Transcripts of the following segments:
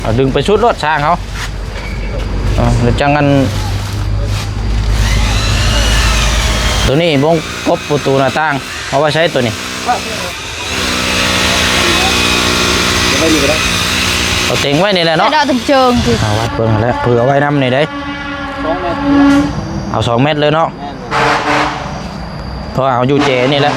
ເອົາດຶງໄປສຸດໂລດຊ່າງເຮົາ. ເອົາ ແລ້ວຈັ່ງອັນ ໂຕນີ້ວົງກົບປະຕູໜ້າຕ່າງ ເອົາໄວ້ໃຊ້ໂຕນີ້ ເອົາເຕັງໄວ້ນີ້ແຫຼະເນາະ ໃສ່ດອກເທິງເຈີງຕິ ເອົາວັດເບິ່ງຫັ້ນແຫຼະ ເພື່ອເອົາໄວ້ນຳນີ້ເດ້ ສອງແມັດ ເອົາສອງແມັດເລີຍເນາະ ແມ່ນ ເພາະວ່າເຮົາຢູ່ເຈນີ້ແຫຼະ.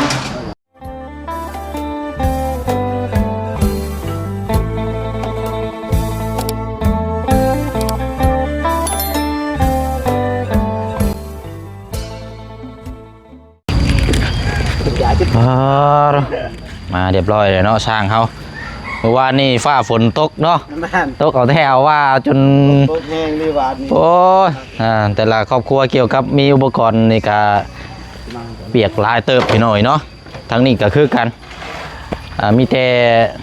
ມາຮຽບຮ້ອຍແລ້ວເນາະ ຊ່າງເຮົາ. ມື້ວານນີ້ຟ້າຝົນຕົກເນາະ ແມ່ນ ຕົກເອົາແທ້ເອົາວ່າຈົນ ຕົກແຮງເລີຍວານນີ້ ໂອ້ຍ ອ່າ ແຕ່ລະຄອບຄົວກ່ຽວກັບມີອຸປະກອນນີ້ກະປຽກຫຼາຍເຕີບພີ່ນ້ອງເນາະ. ທາງນີ້ກໍຄືກັນ ອ່າ ມີແຕ່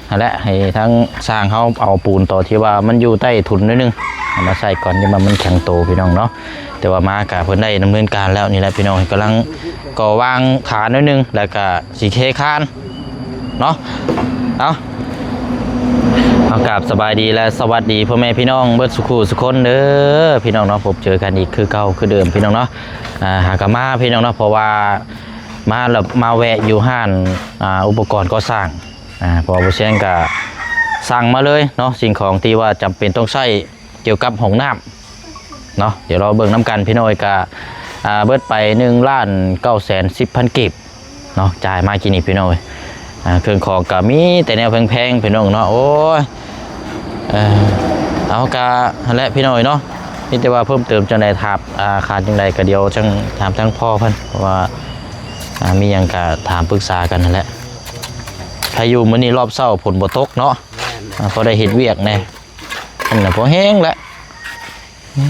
ຫັ້ນແຫຼະ ໃຫ້ທາງຊ່າງເຮົາເອົາປູນຕົວທີ່ວ່າມັນຢູ່ໃຕ້ທຸນໜ້ອຍໜຶ່ງ ເອົາມາໃສ່ກ່ອນ ຢ່າວ່າມັນແຂງໂຕພີ່ນ້ອງເນາະ. ແຕ່ວ່າມາກະເພິ່ນໄດ້ດຳເນີນການແລ້ວນີ້ແຫຼະພີ່ນ້ອງ ກຳລັງກໍ່ວາງຖານໜ້ອຍໜຶ່ງ ແລ້ວກະຊິເທຄານເນາະ. ເອົາ ເອົາ ກາບສະບາຍດີ ແລະ ສະຫວັດດີພໍ່ແມ່ພີ່ນ້ອງເບິດສູ່ຄູ່ສູ່ຄົນເດີພີ່ນ້ອງເນາະ. ພົບເຈີກັນອີກຄືເກົ່າຄືເດີມພີ່ນ້ອງເນາະ. ອ່າ ຫາກະມາພີ່ນ້ອງເນາະ ເພາະວ່າ ມາແລ້ວມາແວະຢູ່ຮ້ານ ອ່າ ອຸປະກອນກໍ່ສ້າງ ອ່າ ເພາະວ່າບໍ່ແຊງກະສັ່ງມາເລີຍເນາະ ສິ່ງຂອງທີ່ວ່າຈຳເປັນຕ້ອງໃຊ້ກ່ຽວກັບຫ້ອງນ້ຳເນາະ. ດຽວລໍເບິ່ງນຳກັນພີ່ນ້ອງເອີຍ ກະ ອ່າ ເບິດໄປໜຶ່ງລ້ານເກົ້າແສນສິບພັນກີບເນາະ ຈ່າຍມາກີ້ນີ້ພີ່ນ້ອງເອີຍ. ອ່າ ເຄື່ອງຂອງກະມີແຕ່ແນວແພງໆ ພີ່ນ້ອງເນາະ ໂອ້ຍ ເອີ ເອົາ ກະຫັ້ນແຫຼະພີ່ນ້ອງເອີຍເນາະ. ມີແຕ່ວ່າເພີ່ມເຕີມຈັ່ງໃດ ຖາມ ອ່າ ຂາດຈັ່ງໃດກະດຽວຈັ່ງຖາມທາງພໍ່ເພິ່ນ ເພາະວ່າ ອ່າ ມີຫຍັງກະຖາມປຶກສາກັນຫັ້ນແຫຼະ. ໃຜຢູ່ມື້ນີ້ລອບເຊົ້າຝົນບໍ່ຕົກເນາະ ແມ່ນ ອ່າ ພໍໄດ້ເຮັດວຽກແດ່. ອັນນັ້ນພໍແຮງແຫຼະ ອື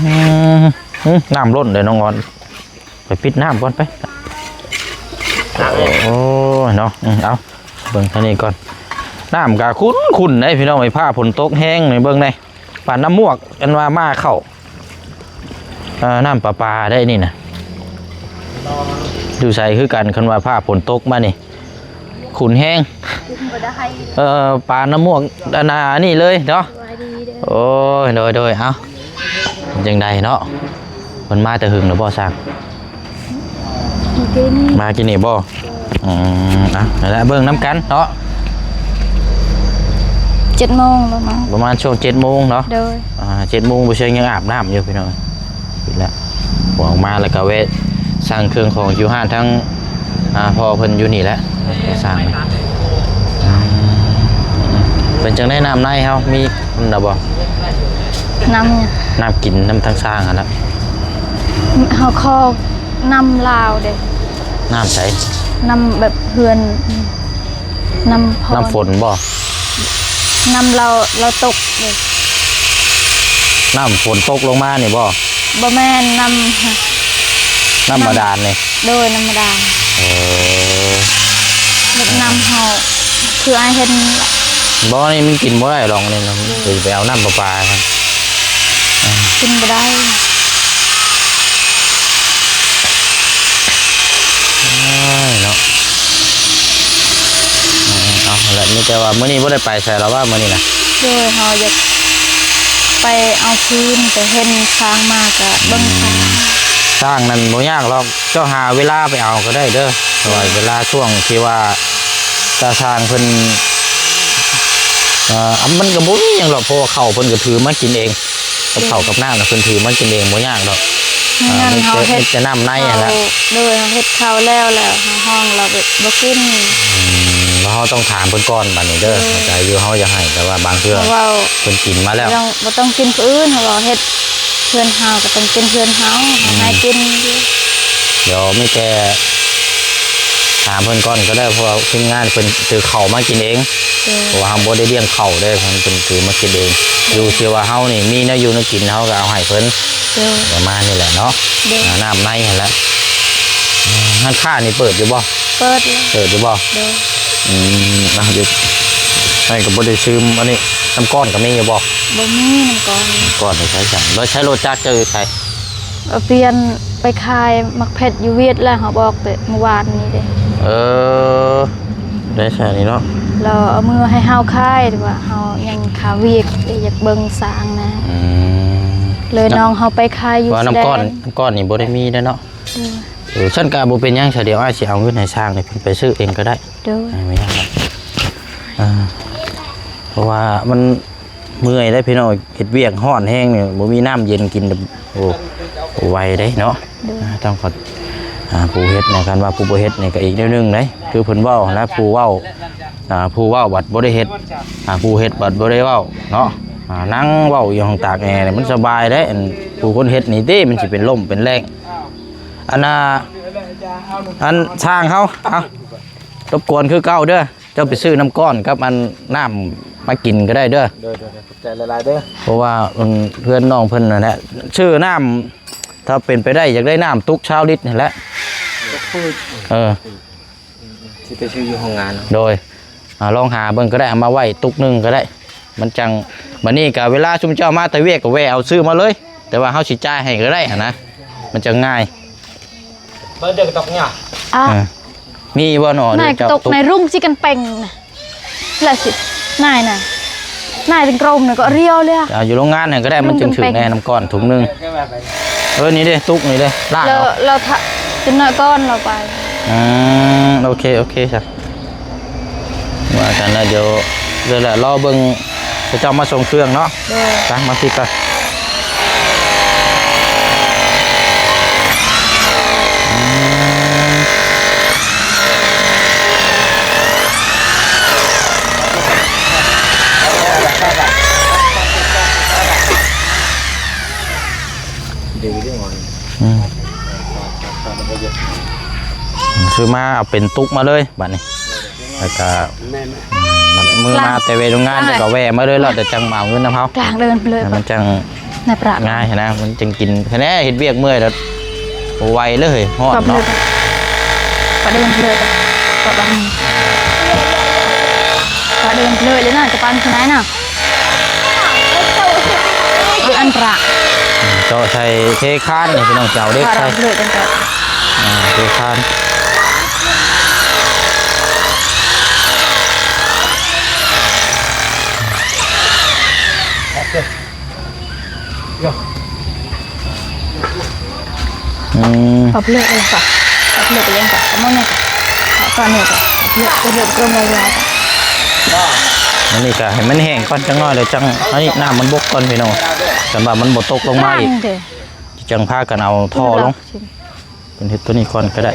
ມ ອືມ ນ້ຳລົ້ນເດ້ນ້ອງອອນ ໄປປິດນ້ຳກ່ອນໄປ. ໂອ້ຍເນາະ ອືມ ເອົາ ເບິ່ງທາງນີ້ກ່ອນ. ນ້ຳກະຂຸ້ນໆ ເດ້ພີ່ນ້ອງເອີຍ ຟ້າຝົນຕົກແຮງນີ້ ເບິ່ງແດ່ ປານນ້ຳໝວກ ອັນວ່າມາເຂົ້າ ເອີ ນ້ຳປະປາໄດ້ນີ້ນະ ຢູ່ໃສຄືກັນ ຄັນວ່າຟ້າຝົນຕົກມານີ້ ຂຸ້ນແຮງ ກິນບໍ່ໄດ້ ເອີ ປານນ້ຳໝວກ ອັນນ່າ ອັນນີ້ເລີຍເນາະ. ສະບາຍດີເດີ ໂອ້ຍ ໂດຍໆ ເອົ້າ ຈັ່ງໃດເນາະ ເພິ່ນມາແຕ່ຫຶງແລ້ວບໍ່ຊ່າງ? ມາກິນນີ້ ມາກິນນີ້ບໍ່? ອືມ ອ່ະ ແລ້ວເບິ່ງນຳກັນເນາະ ເຈັດໂມງແລ້ວມາ ປະມານຊ່ວງເຈັດໂມງເນາະ ໂດຍ ອ່າ ເຈັດໂມງ ບໍ່ເຊີງຍັງອາບນ້ຳຢູ່ພີ່ນ້ອງ. ແລ້ວອອກມາແລ້ວກໍແວະສັ່ງເຄື່ອງຂອງຢູ່ຮ້ານທາງ ອ່າ ພໍ່ເພິ່ນຢູ່ນີ້ແຫຼະ ໄປສັ່ງ. ອືມ ເປັນຈັ່ງໃດນ້ຳໃນເຮົາມີນຳບໍ່? ນ້ຳຫຍັງ? ນ້ຳກິນນຳທາງຊ່າງຫັ້ນລະ ເຮົາຂໍນ້ຳລາວເດ້. ນ້ຳໃສ? ນ້ຳແບບເຮືອນ ນ້ຳ ນ້ຳຝົນບໍ່? ນ້ຳລາວ ລາວຕົກເດ້. ນ້ຳຝົນຕົກລົງມານີ້ບໍ່? ບໍ່ແມ່ນ ນ້ຳ ນ້ຳບາດານນີ້. ໂດຍ ນ້ຳບາດານ. ເອີ ແບບນ້ຳເຮົາ ຄືອ້າຍເຫັນ ບໍ່ ນີ້ມັນກິນບໍ່ໄດ້ດອກນີ້ນະ ໂດຍ ໄປເອົານ້ຳປະປາຫັ້ນ ກິນບໍ່ໄດ້. ໂອ້ຍເນາະ ເອົາ ເອົາແຫຼະ ມີແຕ່ວ່າມື້ນີ້ບໍ່ໄດ້ໄປໃສລະວ່າມື້ນີ້ນະ? ໂດຍ ເຮົາຢາກໄປເອົາຄືນ ແຕ່ເຫັນຊ້າງມາກະເບິ່ງຊ້າງ. ອືມ ຊ້າງນັ້ນບໍ່ຍາກດອກ ເຈົ້າຫາເວລາໄປເອົາກໍໄດ້ເດີ ເພາະວ່າເວລາຊ່ວງທີ່ວ່າຕາຊ່າງເພິ່ນ ເອີ ມັນກໍບໍ່ມີຫຍັງດອກ ເພາະວ່າເຂົ້າເພິ່ນກໍຖືມາກິນເອງ. ກັບເຂົ້າກັບນ້ຳນະ ເພິ່ນຖືມາກິນເອງ ບໍ່ຍາກດອກ. ມື້ນັ້ນເຮົາເຮັດ ມີແຕ່ນ້ຳໃນຫັ້ນລະ. ໂດຍ ເຮົາເຮັດເຂົ້າແລ້ວ ແລ້ວເຮົາຮ້ອງລາວແບບບໍ່ກິນ. ອືມ ແລ້ວເຮົາຕ້ອງຖາມເພິ່ນກ່ອນບາດນີ້ເດີ. ໂດຍ ເຂົ້າໃຈຢູ່ ເຮົາຢາກໃຫ້ ແຕ່ວ່າບາງເທື່ອເພິ່ນກິນມາແລ້ວ ເຮົາເວົ້າ ບໍ່ຕ້ອງກິນຜູ້ອື່ນ ເຮົາເວົ້າເຮັດເຮືອນເຮົາກໍຕ້ອງກິນເຮືອນເຮົາ ເຮົາໃຫ້ກິນ. ດຽວມີແຕ່ ຖາມເພິ່ນກ່ອນກໍໄດ້ ເພາະວ່າທີມງານເພິ່ນຖືເຂົ້າມາກິນເອງ. ໂດຍ ເພາະວ່າເຮົາບໍ່ໄດ້ລ້ຽງເຂົ້າເດ້ ເພິ່ນຖືມາກິນເອງ. ໂດຍ ຢູ່ທີ່ວ່າເຮົານີ້ມີແນວຢູ່ແນວກິນ ເຮົາກໍເອົາໃຫ້ເພິ່ນ. ໂດຍ ປະມານນີ້ແຫຼະເນາະ. ໂດຍ ອ່າ ນ້ຳໃນຫັ້ນແຫຼະ. ຮ້ານຄ້ານີ້ເປີດຢູ່ບໍ່? ເປີດຢູ່. ເປີດຢູ່ບໍ່? ໂດຍ ອືມ ເອົາ ດຽວ ໃຫ້ກໍບໍ່ໄດ້ຊືມ. ອັນນີ້ນ້ຳກ້ອນກໍມີຢູ່ບໍ່? ບໍ່ມີນ້ຳກ້ອນ. ນ້ຳກ້ອນໄປໃຊ້ຊັ້ນ ແລ້ວໃຊ້ລົດຈັກເຈົ້າຢູ່ໃສ? ເອົາປ່ຽນໄປຂາຍໝາກເຜັດຢູ່ຫວຽດແລ້ວ ເຮົາບອກແຕ່ມື້ວານນີ້ເດ້. ເອີ ໄດ້ຊະນີ້ເນາະ ແລ້ວເອົາມືໃຫ້ເຮົາຂາຍ ແຕ່ວ່າເຮົາຍັງຄາວຽກ. ຢາກເບິ່ງຊ້າງນະ. ອືມ ເລີຍນ້ອງເຮົາໄປຂາຍຢູ່ ວ່ານ້ຳກ້ອນ ສະແດງ ນ້ຳກ້ອນນີ້ບໍ່ໄດ້ມີເດ້ເນາະ. ໂດຍ ເອີ ຊັ້ນກໍບໍ່ເປັນຫຍັງຊະ, ດຽວອ້າຍຊິເອົາເງິນໃຫ້ຊ່າງນີ້ ເພິ່ນໄປຊື້ເອງກໍໄດ້. ໂດຍ ເອີ ບໍ່ຍາກດອກ. ອ່າ ເພາະວ່າມັນເມື່ອຍເດ້ພີ່ນ້ອງ, ເຮັດວຽກຮ້ອນແຮງນີ້ ບໍ່ມີນ້ຳເຢັນກິນ ໂອ້ ບໍ່ໄຫວເດ້ເນາະ. ໂດຍ ອ່າ ຕ້ອງຂອບ ອ່າ ຜູ້ເຮັດນະ, ຄັນວ່າຜູ້ບໍ່ເຮັດນີ້ກໍອີກແນວໜຶ່ງເດ້. ຄືເພິ່ນເວົ້າຫັ້ນແຫຼະ ຜູ້ເວົ້າ ອ່າ ຜູ້ເວົ້າບັດບໍ່ໄດ້ເຮັດ ອ່າ ຜູ້ເຮັດບັດບໍ່ໄດ້ເວົ້າເນາະ. ອ່າ ນັ່ງເວົ້າຢູ່ຫ້ອງຕາກແອນີ້ ມັນສະບາຍເດ້. ອັນຜູ້ຄົນເຮັດນີ້ຕິ ມັນຊິເປັນລົມເປັນແລງ. ອັນນ່າ ອັນຊ່າງເຮົາ ເອົາ ລົບກວນຄືເກົ່າເດີ, ເຈົ້າໄປຊື້ນ້ຳກ້ອນກັບອັນນ້ຳມາກິນກໍໄດ້ເດີ. ໂດຍໆ ຂອບໃຈຫຼາຍໆເດີ. ເພາະວ່າ ເອີ ເພື່ອນນ້ອງເພິ່ນນັ້ນແຫຼະ ຊື້ນ້ຳ ຖ້າເປັນໄປໄດ້ຢາກໄດ້ນ້ຳຕຸກຊາວລິດຫັ້ນແຫຼະ. ຕຸກພືດ ເອີ ອືມໆ ຊິໄປຊື້ຢູ່ໂຮງງານເນາະ. ໂດຍ ອ່າ ລອງຫາເບິ່ງກໍໄດ້, ເອົາມາໄວ້ຕຸກໜຶ່ງກໍໄດ້. ມັນຈັ່ງ ບັດນີ້ກໍເວລາຊຸມເຈົ້າມາແຕ່ວຽກກໍແວ່ເອົາຊື້ມາເລີຍ, ແຕ່ວ່າເຮົາຊິຈ່າຍໃຫ້ກໍໄດ້ຫັ້ນນະ, ມັນຈັ່ງງ່າຍ. ເບິ່ງເດີກະຕົກເນຍ ອ່າ ເອີ ມີບໍ່ເນາະ? ນາຍ ດຽວເຈົ້າ ຕົກ ຕົກ ໃນຮຸ່ມຊິກັນເປັງນະ. ລະຊິ ນາຍນະ ນາຍເປັນກົມນະກໍລຽວເລີຍ. ເອົາຢູ່ໂຮງງານຫັ້ນກໍໄດ້, ມັນຈຶ່ງຖືກແດ່ ນ້ຳກ້ອນຖົງໜຶ່ງ. ເອີ ນີ້ເດ້ ຕຸກນີ້ເດ້ ລາກເອົາ ລາວ ລາວ ຈະໜ້ອຍກ່ອນລາວໄປ. ອືມ ໂອເຄ ໂອເຄຊະ ວ່າກັນລະ. ດຽວ ດຽວລະ ລໍເບິ່ງ ເຂົາເຈົ້າມາສົ່ງເຄື່ອງເນາະ. ໂດຍ ໄປ ມາທີ່ກ່ອນ. ອືມ ອືມ ຊື້ມາເອົາເປັນຕຸກມາເລີຍບາດນີ້. ແລ້ວກະ ແມ່ນ ອືມ ມື້ມາແຕ່ເວໂຮງງານ ແລ້ວກະແວ່ມາເລີຍ ແລ້ວແຕ່ຈັ່ງມາເອົາເງິນນຳເຮົາ ກາງເດີນເລີຍ ມັນຈັ່ງງ່າຍຫັ້ນນະ. ມັນຈັ່ງກິນ ຄັນແນ່ເຮັດວຽກເມື່ອຍແລ້ວບໍ່ໄຫວເລີຍ ຮ້ອນເນາະ. ປະເດີນເລີຍ ປະເດີນເລີຍເລີຍນະ ຈະປັນຄືໃດນະ. ເອີ ອັນຕະ ເຈາະໃສ່ເທຄານນີ້ພີ່ນ້ອງ ຈະເອົາເຫຼັກໃສ່ ອ່າ ເທຄານ. ອືມ ປັບເລືອດເລີຍກະ ປັບເລືອດເລີຍກະ ເອົາມານີ້ກະ ເອົາກ້ອນນີ້ກະ ປັບເລືອດ ເລືອດກົມລາວໆກະ. ອັນນີ້ກະໃຫ້ມັນແຫ້ງກ່ອນຈັກໜ້ອຍ ແລ້ວຈັ່ງ ອັນນີ້ນ້ຳມັນບົກກ່ອນພີ່ນ້ອງ. ຄັນວ່າມັນບໍ່ຕົກລົງມາອີກ ຈັ່ງພາກັນເອົາທໍ່ລົງ. ເພິ່ນເຮັດໂຕນີ້ກ່ອນກະໄດ້.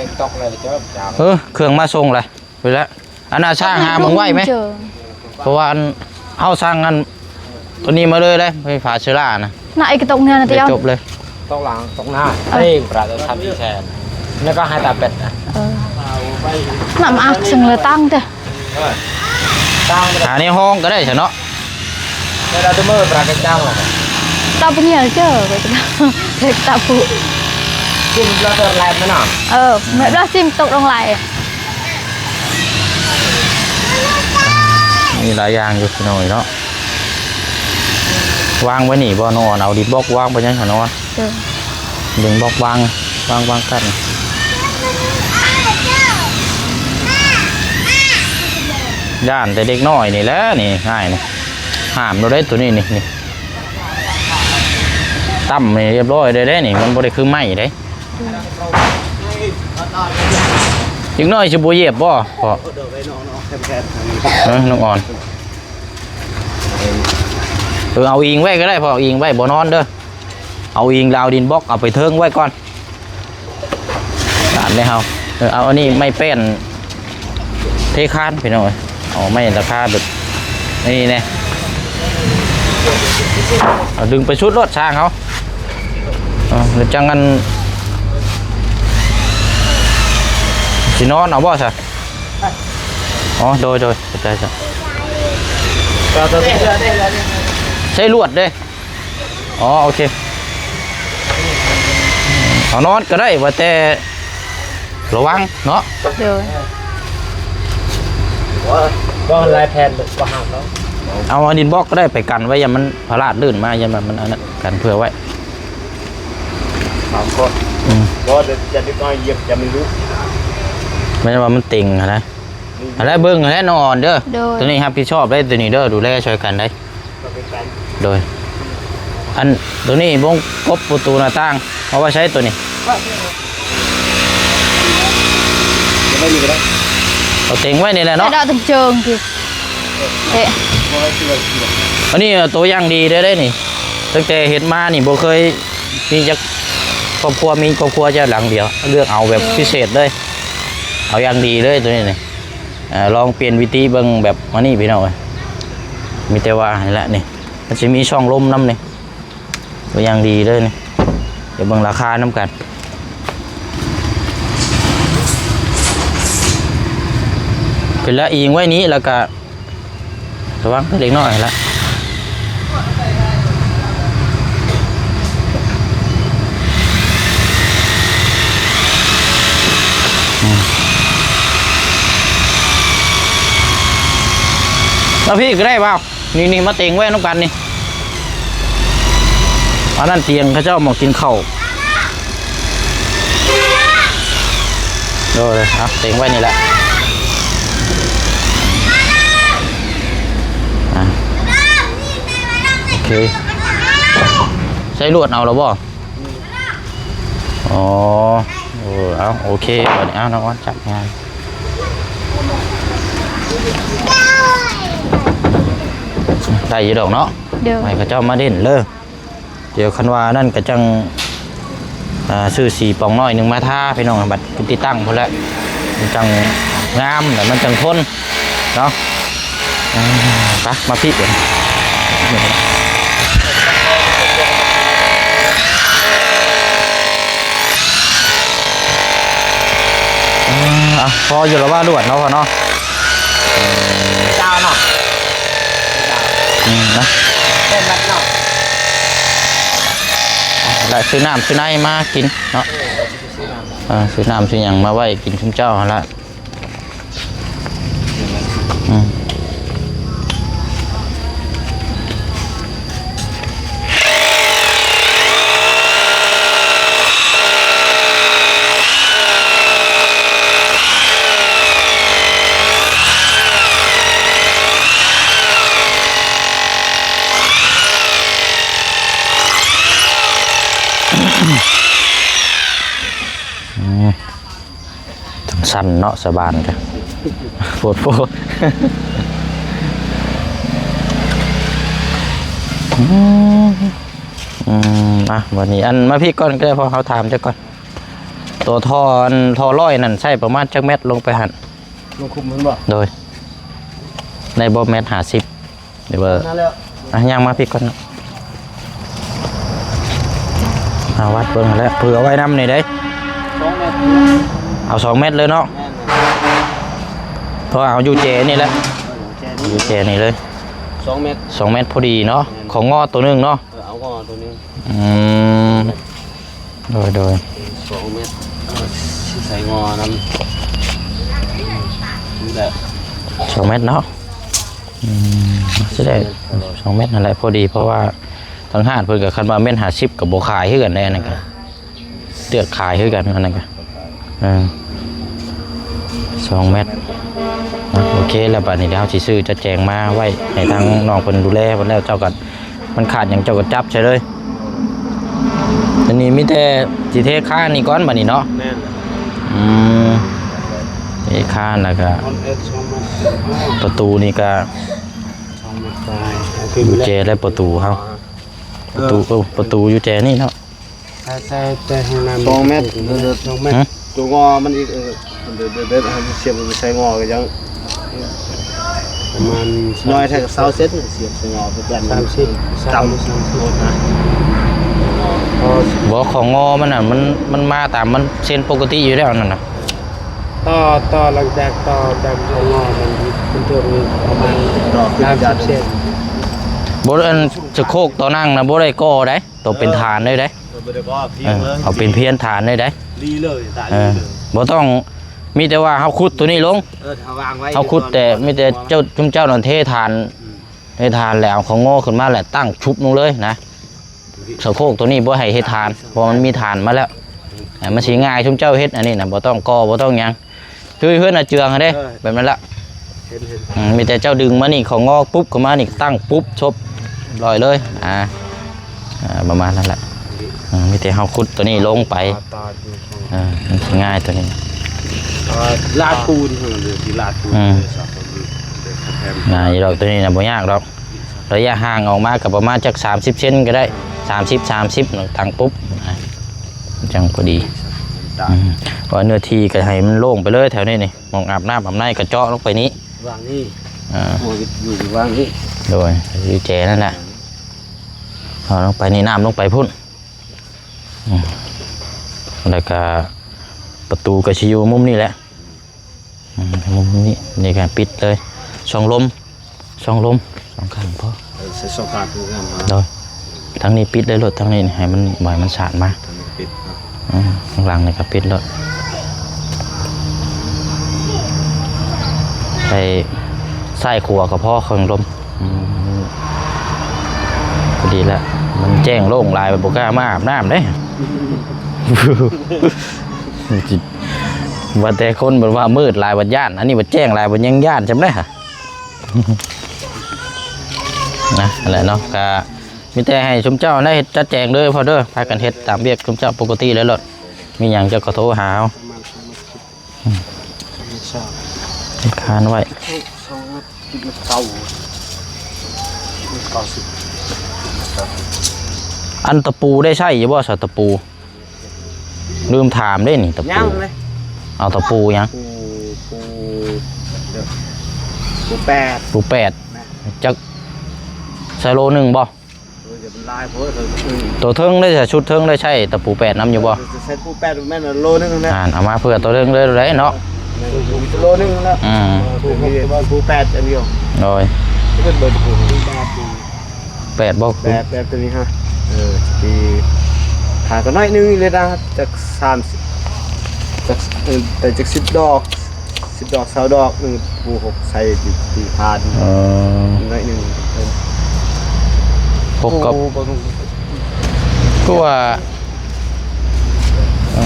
ເອີ ເຄື່ອງມາສົ່ງລະ. ໄປແລ້ວ ອັນນ່າ ຊ່າງຫາໝ່ອງໄວ້ໄໝ? ເພາະວ່າອັນ ເຮົາສັ່ງອັນໂຕນີ້ມາເລີຍເດ້ ໄຟຟ້າເຊລານະ. ນະ ໄອ້ກະຕົກເຮືອນນະຕິອອນ ຈົບເລີຍ. ຕົກຫຼັງ ຕົກໜ້າ ເອີ ເຕັມປະທຳທີ່ແຊນ ແລ້ວກໍໃຫ້ຕາເປັດນະ. ເອີ ນ້ຳອັກເຊິ່ງລະຕັ້ງເດ້ ຕັ້ງ ຫາໃນຫ້ອງກໍໄດ້ຊະເນາະ. ເວລາຕະເມີປາກະຈັງລະ ຕາປະເຍເຈີ ເດັກຕາຜູ້ ຊິມລະເຕີແລບມານະ. ເອີ ເມື່ອລະຊິມຕົກລົງໄຫຼ. ມີຫຼາຍຢ່າງຢູ່ພີ່ນ້ອງເນາະ. ວາງໄວ້ນີ້ບໍ່ນ້ອງອອນ? ເອົາດິນບລັອກວາງໄປຍັງຫັ້ນນ້ອງອອນ? ເອີ ດິນບລັອກວາງ ວາງ ວາງກັນ. ຢ້ານແຕ່ເດັກນ້ອຍນີ້ແຫຼະນີ້ ອ້າຍນີ້ ຫ້າມໂລດເດ້ໂຕນີ້ນີ້ ນີ້ ຕຳນີ້ຮຽບຮ້ອຍເດ້ ນີ້ ມັນບໍ່ໄດ້ຄືໄມ້ເດ້. ເດັກນ້ອຍຊິບໍ່ຢຽບບໍ່? ເພາະ ເອີ ນ້ອງອອນ ເອີ ເອົາອີງໄວ້ກໍໄດ້ ເພາະອີງໄວ້ບໍ່ນອນເດີ. ເອົາອີງແລ້ວເອົາດິນບລັອກເອົາໄປເທິງໄວ້ກ່ອນ ຕາມແນວເຮົາ. ເອີ ເອົາອັນນີ້ໄມ້ແປ້ນເທຄານພີ່ນ້ອງເອີຍ ເອົາໄມ້ລາຄາແບບນີ້ແດ່ ເອົາດຶງໄປສຸດໂລດຊ່າງເຮົາ. ເອີ ແລ້ວຈັ່ງອັນ ຊິນອນເອົາບໍ່ຊະ? ອໍ ໂດຍໆ ເຂົ້າໃຈຊະ. ໃຊ້ລວດເດ້. ອໍ ໂອເຄ ເອົານອນກໍໄດ້ ວ່າແຕ່ລະວັງເນາະ. ໂດຍ ບໍ່ ບໍ່ຫຼາຍແຜ່ນ ບໍ່ຫັກດອກ. ເອົາ ເອົາດິນບລັອກກໍໄດ້ ໄປກັນໄວ້ ຢ້ານມັນພະລາດລື່ນມາ ຢ້ານວ່າມັນອັນນັ້ນ ກັນເຜື່ອໄວ້. ສາມຄົນ ອືມ ບໍ່ ຈະເດັກນ້ອຍຢຽບ ຈະມັນຫຼຸດ ແມ່ນວ່າມັນເຕັງຫັ້ນນະ. ຫັ້ນແຫຼະ ເບິ່ງຫັ້ນແຫຼະນ້ອງອອນເດີ. ໂດຍ ໂຕນີ້ຮັບຜິດຊອບໄດ້ ໂຕນີ້ເດີ ດູແລຊ່ອຍກັນໄດ້. ກໍເປັນການ ໂດຍ ອັນໂຕນີ້ວົງກົບປະຕູໜ້າຕ່າງ ເອົາໄວ້ໃຊ້ໂຕນີ້ ເອົາໄວ້ນີ້ກໍໄດ້ ເອົາເຕັງໄວ້ນີ້ແຫຼະເນາະ ດອກເທິງເຊີງ ເອະ ອັນນີ້ໂຕຢ່າງດີເດ້ ເດ້ນີ້ ຕັ້ງແຕ່ເຮັດມານີ້ບໍ່ເຄີຍມີຈັກຄອບຄົວ ມີຄອບຄົວແຕ່ຫຼັງດຽວ ເລືອກເອົາແບບພິເສດເລີຍ ເອົາຢ່າງດີເລີຍໂຕນີ້ນີ້ ເອີ ລອງປ່ຽນວິທີເບິ່ງແບບອັນນີ້ພີ່ນ້ອງເອີຍ ມີແຕ່ວ່າຫັ້ນແຫຼະນີ້ ມັນຊິມີຊ່ອງລົມນຳນີ້ ໂຕຢ່າງດີເລີຍນີ້ ດຽວເບິ່ງລາຄານຳກັນ ເປັນລະອີງໄວ້ນີ້ ແລ້ວກະ ລະວັງເລັກນ້ອຍລະ ອືມ ມາພີ້ກໍໄດ້ບ່າວ ນີ້ໆ ມາເຕັງໄວ້ນຳກັນນີ້ ອັນນັ້ນຕຽງເຂົາເຈົ້າໝ່ອງກິນເຂົ້າ ໂດຍ ເອົາເຕັງໄວ້ນີ້ແຫຼະ ອາ ໂອເຄ ໃຊ້ລວດເອົາລະບໍ່? ອໍ ເອີ ເອົາ ໂອເຄ ບາດນີ້ ເອົາ ນ້ອງອອນຈັບງານ ໄດ້ຢູ່ດອກເນາະ ໂດຍ ໃຫ້ເຂົາເຈົ້າມາຫຼິ້ນເລີຍ ດຽວຄັນວ່ານັ້ນກໍຈັ່ງ ອ່າ ຊື້ສີປອງນ້ອຍໜຶ່ງມາທາພີ່ນ້ອງ ບັດຕິດຕັ້ງພຸ້ນແຫຼະ ມັນຈັ່ງງາມ ແລ້ວມັນຈັ່ງທົນເນາະ ອ່າ ໄປ ມາພີ້ ອ່າ ພໍຢູ່ລະວ່າລວດເນາະ ພໍ່ເນາະ ເຈົ້າເນາະ ອືມ ນະ ເປັນບັດເນາະ ແລະ ຊື້ນ້ຳຊື້ໃນມາກິນເນາະ ເອີ ຊື້ນ້ຳ ເອີ ຊື້ນ້ຳຊື້ຫຍັງມາໄວ້ກິນຊຸມເຈົ້າຫັ້ນລະ ອືມ. ອືມ ຈັ່ງຊັ້ນເນາະ ສະບານກະ ໂພດໂພ ອືມ ອືມ ອ່ະ ບັດນີ້ ອັນ ມາພີ້ກ່ອນກໍໄດ້ ເພາະເຮົາຖາມເຈົ້າກ່ອນ ໂຕທໍ່ ອັນ ທໍ່ຮ້ອຍນັ້ນ ໃຊ້ປະມານຈັກແມັດລົງໄປຫັ້ນ? ລົງຄຸມຫັ້ນບໍ່? ໂດຍ ໄດ້ບໍ່ແມັດຫ້າສິບ? ຫຼືວ່າ ນັ້ນແຫຼະ ອ່ະ ຍ່າງມາພີ້ກ່ອນເນາະ ອ່າ ວັດເບິ່ງຫັ້ນແຫຼະ ເພື່ອເອົາໄວ້ນຳນີ້ເດ້ ສອງແມັດ ເອົາສອງແມັດເລີຍເນາະ ແມ່ນ ເພາະວ່າເຮົາຢູ່ແຈນີ້ແຫຼະ ເອີ ຢູ່ແຈນີ້ ຢູ່ແຈນີ້ເລີຍ ສອງແມັດ ສອງແມັດພໍດີເນາະ ແມ່ນ ຂອງງໍໂຕໜຶ່ງເນາະ ເອີ ເອົາງໍໂຕໜຶ່ງ ອືມ ໂດຍ ໂດຍ ສອງແມັດ ເອີ ຊິໃສ່ງໍນຳ ນີ້ແຫຼະ ສອງແມັດເນາະ ອືມ ຊິໄດ້ສອງແມັດຫັ້ນແຫຼະ ພໍດີ ເພາະວ່າທາງຮ້ານເພິ່ນກໍ ຄັນວ່າແມັດຫ້າສິບກໍບໍ່ຂາຍຄືກັນເດ້ ອັນນັ້ນກໍ ເລືອກຂາຍຄືກັນ ອັນນັ້ນກໍ ເອີ ສອງແມັດ ອ່ະ ໂອເຄ ແລ້ວບາດນີ້ດຽວເຮົາຊິຊື້ຈັດແຈງມາໄວ້ໃຫ້ທາງນ້ອງເພິ່ນດູແລເພິ່ນ ແລ້ວເຈົ້າກໍ ມັນຂາດຫຍັງເຈົ້າກໍຈັບໃສ່ເລີຍ ອັນນີ້ມີແຕ່ຊິເທຄານນີ້ກ່ອນບາດນີ້ເນາະ ແມ່ນ ອືມ ເທຄານ ແລ້ວກໍ ເອັດສອງແມັດ ປະຕູນີ້ກໍ ສອງແມັດປາຍ ກຸນແຈ ແລະ ປະຕູເຮົາ ປະຕູ ເອີ ປະຕູຢູ່ແຈນີ້ເນາະ ໃສ່ ໃສ່ແຕ່ຫ້ອງນ້ຳ ສອງແມັດ ສອງແມັດ ຫື? ຕົວງໍມັນອີກ ເອີ ເດີ ເດີ ເດີ ເຮົາຊິສຽບໄປໃສ່ງໍກໍຍັງ ປະມານ ນ້ອຍແທ້ກໍຊາວເຊັນ ສຽບໃສ່ງໍຄືກັນ ສາມສິບ ສາມສິບ ສາມສິບ ບໍ່ ຂອງງໍມັນນະ ມັນ ມັນມາຕາມມັນເຊັນປົກກະຕິຢູ່ແລ້ວນັ້ນນະ ຕໍ່ ຕໍ່ຫຼັງຈາກ ຕໍ່ຈາກຂອງງໍມັນ ມັນເຖິງປະມານ ຕໍ່ຂຶ້ນ ສາມສິບເຊັນ ບໍ່ ອັນສະໂຄກຕໍ່ນັ່ງນະ ບໍ່ໄດ້ກໍ່ໄດ ຕ້ອງເປັນຖານເລີຍເດ້ ເອີ ບໍ່ໄດ້ກໍ່ ພຽງເລີຍ ເອີ ເອົາເປັນພຽງຖານເລີຍເດ້ ລີເລີຍ ຕາຍ ເອີ ລີເລີຍ ບໍ່ຕ້ອງ ມີແຕ່ວ່າເຮົາຂຸດໂຕນີ້ລົງ ເອີ ເຮົາວາງໄວ້ ເຮົາຂຸດ ແຕ່ມີແຕ່ເຈົ້າ ຊຸມເຈົ້ານັ້ນເທຖານ ອືມ ເທຖານແລ້ວເອົາຂອງງໍຂຶ້ນມາ ແລ້ວຕັ້ງຊຸບລົງເລີຍນະ ສະໂຄກໂຕນີ້ບໍ່ໃຫ້ເຮັດຖານ ເພາະມັນມີຖານມາແລ້ວ ເອີ ມັນຊິງ່າຍ ຊຸມເຈົ້າເຮັດອັນນີ້ນະ ບໍ່ຕ້ອງກໍ່ ບໍ່ຕ້ອງຫຍັງ ຄືເຮືອນອາເຈືອງຫັ້ນເດ້ ເອີ ແບບນັ້ນລະ ເຫັນ ເຫັນ ອືມ ມີແຕ່ເຈົ້າດຶງມານີ້ ເຂົາງອປຸບເຂົ້າມານີ້ ຕັ້ງປຸບ ສົບ ຮ້ອຍເລີຍ ອ່າ ອ່າ ປະມານນັ້ນແຫຼະ ເອີ ມີແຕ່ເຮົາຂຸດຕົວນີ້ລົງໄປ ອ່າ ມັນຊິງ່າຍຕົວນີ້ ອ່າ ລາດປູນ ເອີ ຊິລາດປູນ ອືມ ເລີຍ ອ່າ ຢູ່ດອກ ຕົວນີ້ນະບໍ່ຍາກດອກ ໄລຍະຫ່າງອອກມາກໍປະມານຈັກສາມສິບເຊັນກໍໄດ້ ສາມສິບ ສາມສິບ ຕັ້ງປຸບ ອ່າ ຈັ່ງພໍດີ ອືມ ເພາະເນື້ອທີ່ກໍໃຫ້ມັນໂລ່ງໄປເລີຍແຖວນີ້ນີ້ ໝ່ອງອາບນ້ຳອາບໃນກໍເຈາະລົງໄປນີ້ ວາງນີ້ ອ່າ ໂອ້ຍ ຢູ່ວາງນີ້ ໂດຍ ຢູ່ແຈນັ້ນແຫຼະ ເອົາລົງໄປນີ້ ນ້ຳລົງໄປພຸ້ນ ອືມ ແລ້ວກະປະຕູກໍຊິຢູ່ມຸມນີ້ແຫຼະ ອືມ ມຸມນີ້ ນີ້ກໍປິດເລີຍ ຊ່ອງລົມ ຊ່ອງລົມ ສອງຂ້າງພໍ ເອີ ໃສ່ສອງຂ້າງຄືກັນ ໂດຍ ທາງນີ້ປິດເລີຍໂລດ ທາງນີ້ໃຫ້ມັນ ບໍ່ໃຫ້ມັນສາດມາ ທາງນີ້ປິດເນາະ ອືມ ຂ້າງຫຼັງນີ້ກໍປິດໂລດ ໃສ່ຊ້າຍຂວາກໍພໍ ເຄິ່ງລົມ ອືມ ພໍດີແລ້ວ ມັນແຈ້ງໂລ່ງຫຼາຍ ບໍ່ກ້າມາອາບນ້ຳເດ້ ວ່າແຕ່ຄົນມັນວ່າມືດຫຼາຍ ບັດຢ້ານ ອັນນີ້ບັດແຈ້ງຫຼາຍ ບັດຍັງຢ້ານຊ່ຳໃດຫະ ນະ ນັ້ນແຫຼະເນາະ ກະ ມີແຕ່ໃຫ້ຊຸມເຈົ້າໄດ້ເຮັດຈັດແຈງເດີພໍ່ເດີ ພາກັນເຮັດຕາມວຽກຊຸມເຈົ້າປົກກະຕິແລ້ວໂລດ ມີຫຍັງເຈົ້າກໍໂທຫາເຮົາ ປະມານສອງເມັດສິບ ອືມ ສອງເມັດຊາວ ເຮັດຄານໄວ້ ເອີ ສອງເມັດສິບ ເມັດເກົ້າ ເມັດເກົ້າສິບ ອັນຕະປູໄດ້ໃຊ້ຢູ່ບໍ່ຊະ ຕະປູ? ລືມຖາມເດ້ນີ້ ຕະປູ ຍັງເລີຍ ເອົາຕະປູຫຍັງ? ປູ ປູ ປູແປດ ປູແປດ ແມ່ນ ຈັກໃສ່ໂລໜຶ່ງບໍ່? ໂອ້ຍ ມັນຫຼາຍໂພດ ໂຕເທິງໄດ້ໃຊ້ ຊຸດເທິງໄດ້ໃຊ້ຕະປູແປດນຳຢູ່ບໍ່? ເອີ ໃຊ້ປູແປດແມ່ນໂລໜຶ່ງແຫຼະ ອ່າ ເອົາມາເພື່ອໂຕເທິງເລີຍໄດ້ເນາະ ໂລໜຶ່ງແຫຼະ ອືມ ເອີ ມີປູແປດອັນດຽວ ໂດຍ ເພິ່ນເບິ່ງປູແປດ ແປດບໍ່? ແປດ ແປດ ໂຕນີ້ຮະ ເອີ ຊິຂາຍກໍໜ້ອຍໜຶ່ງເລີຍນະ ຈັກສາມສິບ ຈັກ ເອີ ໄດ້ຈັກສິບດອກ ສິບດອກ ຊາວດອກ ໜຶ່ງປູຫົກໃສ່ປີຜ່ານ ເອີ ໜ້ອຍໜຶ່ງ ຫົກກັບ ຄືວ່າ ເອີ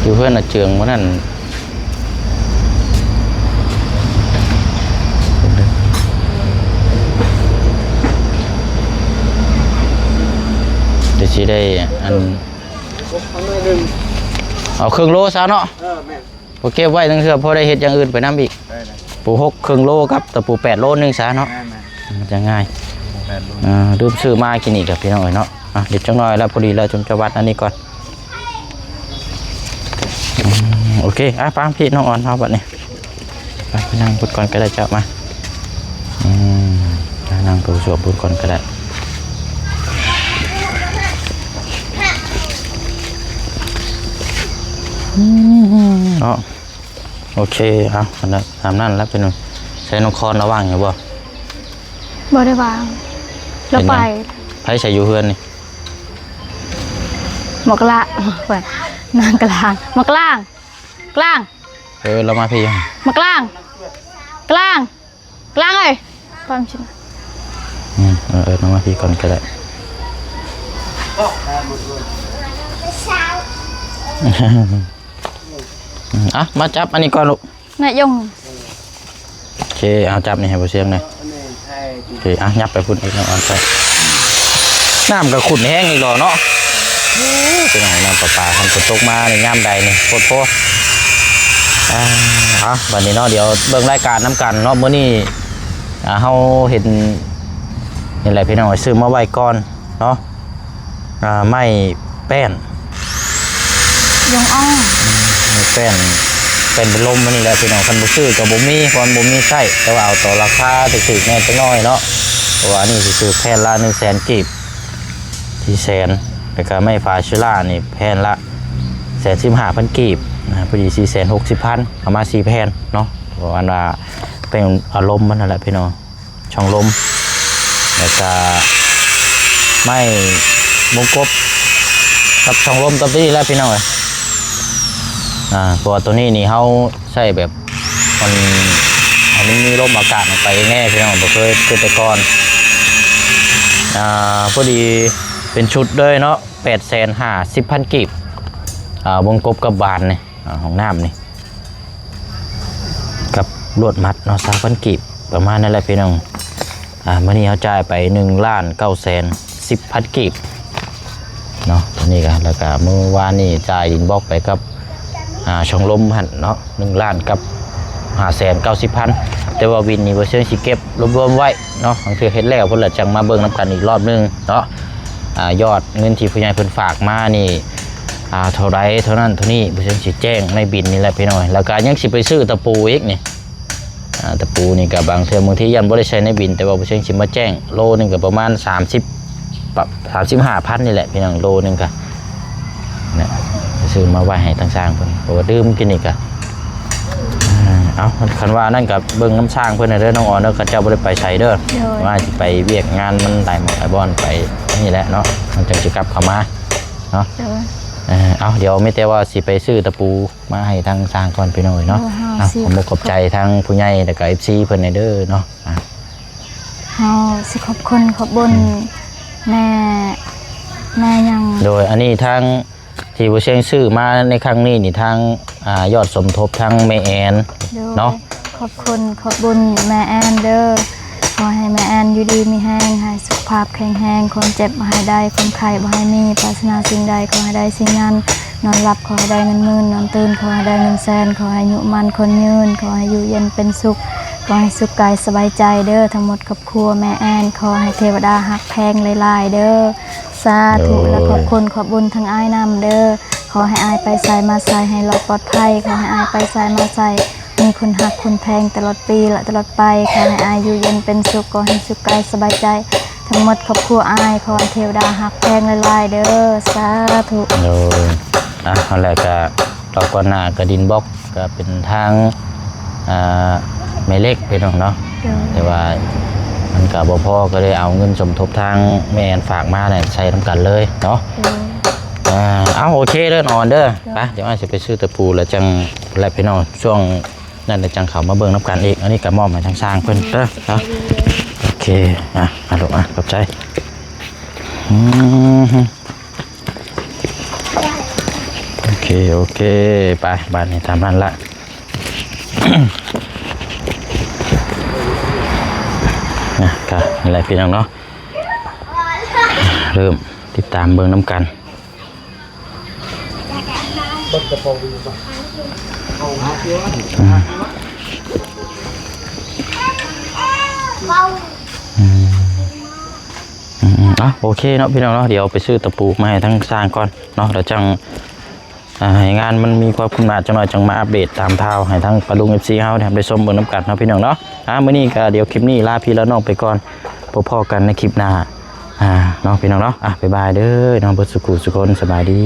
ຢູ່ເຮືອນອາເຈືອງມື້ນັ້ນ ດຽວຊິໄດ້ອັນ ເອົາເຄິ່ງໂລຊະເນາະ ເອີ ແມ່ນ ບໍ່ເກັບໄວ້ ລາງເທື່ອພໍໄດ້ເຮັດຢ່າງອື່ນໄປນຳອີກ ໄດ້ ປູຫົກເຄິ່ງໂລກັບຕະປູແປດໂລໜຶ່ງຊະເນາະ ແມ່ນໆ ມັນຈະງ່າຍ ປູແປດໂລ ອ່າ ລືມຊື້ມາກິນອີກແລ້ວພີ່ນ້ອງເອີຍເນາະ ອ່ະ ເດັດຈັກໜ້ອຍແລ້ວ ພໍດີແລ້ວ ຈຸມຈະວັດອັນນີ້ກ່ອນ ອືມ ໂອເຄ ອ່ະ ໄປພີ່ນ້ອງອອນເຮົາບັດນີ້ ໄປ ໄປນັ່ງພຸ້ນກ່ອນກໍໄດ້ເຈົ້າ ມາ ອືມ ໄປນັ່ງໂຕສວມພຸ້ນກ່ອນກໍໄດ້ ອືມ ເນາະ ໂອເຄ ເອົາ ອັນນັ້ນ ຕາມນັ້ນແຫຼະພີ່ນ້ອງ ໃຊ້ນ້ອງຄອນລະຫວ່າງຢູ່ບໍ່? ບໍ່ໄດ້ຫວ່າງ ລາວໄປ ເປັນຫຍັງ? ໃຜໃຊ້ຢູ່ເຮືອນນີ້? ໝາກລາງ ນາງກະລາງ ໝາກລາງ ກະລາງ ເອີ ລາວມາພີ້ ໝາກລາງ ກະລາງ ກະລາງເອີຍ ປ້າມຊິ ອືມ ເອີ ເອີ ເອົາມາພີ້ກ່ອນກໍໄດ້ ອືມ ອ່ະ ມາຈັບອັນນີ້ກ່ອນລູກ ນາຍົງ ໂອເຄ ເອົາຈັບນີ້ໃຫ້ບໍ່ສຽງແດ່ ໂອເຄ ອ່ະ ຫຍັບໄປພຸ້ນອີກເນາະ ເອົາໃສ່ ນ້ຳກໍຂຸ້ນແຮງອີກແລ້ວເນາະ ໂອ້ ເປັນຫຍັງ ນ້ຳປະປາ ຄັນຝົນຕົກມານີ້ ຍາມໃດນີ້ ໂພດໂພ ອ່າ ເອົາ ບັດນີ້ເນາະ ດຽວເບິ່ງລາຍການນຳກັນເນາະ ມື້ນີ້ ອ່າ ເຮົາເຫັນນີ້ແຫຼະພີ່ນ້ອງ ຊື້ມາໄວ້ກ່ອນເນາະ ອ່າ ໄມ້ແປ້ນ ຍົງອ່ອງ ອືມ ໄມ້ແປ້ນ ແປ້ນເປັນລົມອັນນີ້ແຫຼະພີ່ນ້ອງ ຄັນບໍ່ຊື້ກໍບໍ່ມີ ເພາະມັນບໍ່ມີໃຊ້ ແຕ່ວ່າເອົາຕໍ່ລາຄາຖືກໆແດ່ຈັກໜ້ອຍເນາະ ເພາະວ່າອັນນີ້ຊິຊື້ແຜ່ນລະໜຶ່ງແສນກີບ ສີ່ແສນ ແລ້ວກໍໄມ້ຟາຊິລານີ້ແຜ່ນລະແສນສິບຫ້າພັນກີບນະ ພໍດີສີ່ແສນຫົກສິບພັນ ເອົາມາສີ່ແຜ່ນເນາະ ເພາະອັນວ່າແປ້ນອາລົມມັນນັ້ນແຫຼະພີ່ນ້ອງ ຊ່ອງລົມ ແລ້ວກະໄມ້ວົງກົບກັບຊ່ອງລົມຕົວນີ້ແຫຼະພີ່ນ້ອງເອີຍ ອ່າ ເພາະວ່າຕົວນີ້ນີ້ເຮົາໃຊ້ແບບ ມັນ ໃຫ້ມັນມີລົມອາກາດອອກໄປແດ່ພີ່ນ້ອງ ບໍ່ເຄີຍຄືແຕ່ກ່ອນ ອ່າ ພໍດີເປັນຊຸດເລີຍເນາະ ແປດແສນຫ້າສິບພັນກີບ ອ່າ ວົງກົບກັບບານນີ້ ອ່າ ຫ້ອງນ້ຳນີ້ ກັບລວດມັດເນາະ ຊາວພັນກີບ ປະມານນັ້ນແຫຼະພີ່ນ້ອງ ອ່າ ມື້ນີ້ເຮົາຈ່າຍໄປໜຶ່ງລ້ານເກົ້າແສນສິບພັນກີບເນາະ ຕົວນີ້ກະ ແລ້ວກະມື້ວານນີ້ຈ່າຍດິນບລັອກໄປກັບ ອ່າ ຊ່ອງລົມຫັ້ນເນາະ ໜຶ່ງລ້ານກັບຫ້າແສນເກົ້າສິບພັນ ແຕ່ວ່າບິນນີ້ບໍ່ເຊີງຊິເກັບລວມໆໄວ້ເນາະ ບາງເທື່ອເຮັດແລ້ວພຸ້ນລະຈັ່ງມາເບິ່ງນຳກັນອີກລອບໜຶ່ງເນາະ ອ່າ ຍອດເງິນທີ່ຜູ້ໃຫຍ່ເພິ່ນຝາກມານີ້ ອ່າ ເທົ່າໃດເທົ່ານັ້ນເທົ່ານີ້ ບໍ່ເຊີງຊິແຈ້ງໃນບິນນີ້ແຫຼະພີ່ນ້ອງ ແລ້ວກະຍັງຊິໄປຊື້ຕະປູອີກນີ້ ອ່າ ຕະປູນີ້ກະບາງເທື່ອບາງທີຢ້ານບໍ່ໄດ້ໃສ່ໃນບິນ ແຕ່ວ່າຜູ້ເຊີງຊິມາແຈ້ງ ໂລໜຶ່ງກະປະມານສາມສິບ ປະ ສາມສິບຫ້າພັນນີ້ແຫຼະພີ່ນ້ອງ ໂລໜຶ່ງກະ ນະ ຊື້ມາໄວ້ໃຫ້ທາງຊ່າງເພິ່ນ ເພາະວ່າດື່ມກິນນີ້ກະ ເອົາ ຄັນວ່ານັ້ນກະເບິ່ງນຳຊ່າງເພິ່ນເດີນ້ອງອອນເດີ ເຂົາເຈົ້າບໍ່ໄດ້ໄປໃສເດີ ໂດຍ ວ່າຊິໄປວຽກງານມັນຫຼາຍໝ່ອງຫຼາຍບ່ອນ ໄປນີ້ແຫຼະເນາະ ມັນຈັ່ງຊິກັບເຂົ້າມາເນາະ ໂດຍ ເອົາ ດຽວມີແຕ່ວ່າຊິໄປຊື້ຕະປູ ມາໃຫ້ທາງຊ່າງກ່ອນພີ່ນ້ອງເອີຍເນາະ ໂດຍ ເຮົາ ເອົາ ຊິ ຂອບມຸກຂອບໃຈທາງຜູ້ໃຫຍ່ ແລ້ວກະ ເອັຟຊີ ເພິ່ນແດ່ເດີເນາະ ອ່ະ ເຮົາຊິຂອບຄຸນຂອບບຸນ ອືມ ແມ່ ແມ່ຫຍັງ ໂດຍ ອັນນີ້ທາງທີ່ບໍ່ເຊງຊື້ມາໃນຄັ້ງນີ້ນີ້ ທາງ ອ່າ ຍອດສົມທົບທາງແມ່ແອນ ໂດຍ ເນາະ ຂອບຄຸນຂອບບຸນແມ່ແອນເດີ ຂໍໃຫ້ແມ່ແອນຢູ່ດີມີແຮງ ໃຫ້ສຸຂະພາບແຂງແຮງ ຄວາມເຈັບບໍ່ໃຫ້ໄດ້ ຄວາມໄຂ້ບໍ່ໃຫ້ມີ ປາດຖະໜາສິ່ງໃດຂໍໃຫ້ໄດ້ສິ່ງນັ້ນ ນອນຫຼັບຂໍໃຫ້ໄດ້ເງິນໝື່ນ ນອນຕື່ນຂໍໃຫ້ໄດ້ເງິນແສນ ຂໍໃຫ້ອາຍຸໝັ້ນຂວັນຍືນ ຂໍໃຫ້ຢູ່ເຢັນເປັນສຸກ ຂໍໃຫ້ສຸກກາຍສະບາຍໃຈເດີ ທັງໝົດຄອບຄົວແມ່ແອນ ຂໍໃຫ້ເທວະດາຮັກແພງຫຼາຍໆເດີ ສາທຸ ໂດຍ ແລະ ຂອບຄຸນຂອບບຸນທັງອ້າຍນຳເດີ ຂໍໃຫ້ອ້າຍໄປໃສມາໃສໃຫ້ລອດປອດໄພ ຂໍໃຫ້ອ້າຍໄປໃສມາໃສ ມີຄົນຮັກຄົນແພງຕະຫຼອດປີ ແລະ ຕະຫຼອດໄປ ຂໍໃຫ້ອ້າຍຢູ່ເຢັນເປັນສຸກ ຂໍໃຫ້ສຸກກາຍສະບາຍໃຈ ທັງໝົດຄອບຄົວອ້າຍ ຂໍໃຫ້ເທວະດາຮັກແພງຫຼາຍໆເດີ ສາທຸ ໂດຍ ອ່ະ ຫັ້ນແຫຼະ ກະລອບກ່ອນໜ້າກະດິນບລັອກ ກະເປັນທາງ ອ່າ ແມ່ເລັກພີ່ນ້ອງເນາະ ໂດຍ ແຕ່ວ່າມັນກະບໍ່ພໍ ກະເລີຍເອົາເງິນສົມທົບທາງແມ່ແອນຝາກມານັ້ນໃສ່ນຳກັນເລີຍເນາະ ໂດຍ ອ່າ ເອົາ ໂອເຄເດີ ອອນເດີ ໂດຍ ໄປ ດຽວອ້າຍຊິໄປຊື້ຕະປູ ແລ້ວຈັ່ງ ແລະ ພີ່ນ້ອງ ຊ່ວງ ນັ້ນ ແລ້ວຈັ່ງເຂົ້າມາເບິ່ງນຳກັນອີກ ອັນນີ້ກະມອບໃຫ້ທາງຊ່າງເພິ່ນເດີເນາະ ໂອເຄ ອ່ະ ອາ ລູກ ອ່ະ ຂອບໃຈ ອືມ ໂອເຄ ໂອເຄ ໄປ ບາດນີ້ຕາມນັ້ນລະ ນະ ກະນັ້ນແຫຼະພີ່ນ້ອງເນາະ ເລີ່ມຕິດຕາມເບິ່ງນຳກັນ. ອືມ ອືມ ອືມ ອືມ ອ່ະ ໂອເຄເນາະ ພີ່ນ້ອງເນາະ ດຽວໄປຊື້ຕະປູມາໃຫ້ທາງຊ່າງກ່ອນເນາະ ແລ້ວຈັ່ງ ອ່າ ໃຫ້ງານມັນມີຄວາມຄືບໜ້າຈັກໜ້ອຍ ຈັ່ງມາອັບເດດຕາມຂ່າວໃຫ້ທາງປ້າລຸງ ເອັຟຊີ ເຮົາໄດ້ຮັບໄດ້ຊົມເບິ່ງນຳກັນເນາະ ພີ່ນ້ອງເນາະ ອ່າ ມື້ນີ້ກະດຽວຄລິບນີ້ລາພີ່ລານ້ອງໄປກ່ອນ ພົບພໍ້ກັນໃນຄລິບໜ້າ ອ່າ ເນາະ ພີ່ນ້ອງເນາະ ອ່າ ບາຍບາຍເດີເນາະ ເບິດສູ່ຄູ່ສູ່ຄົນ ສະບາຍດີ.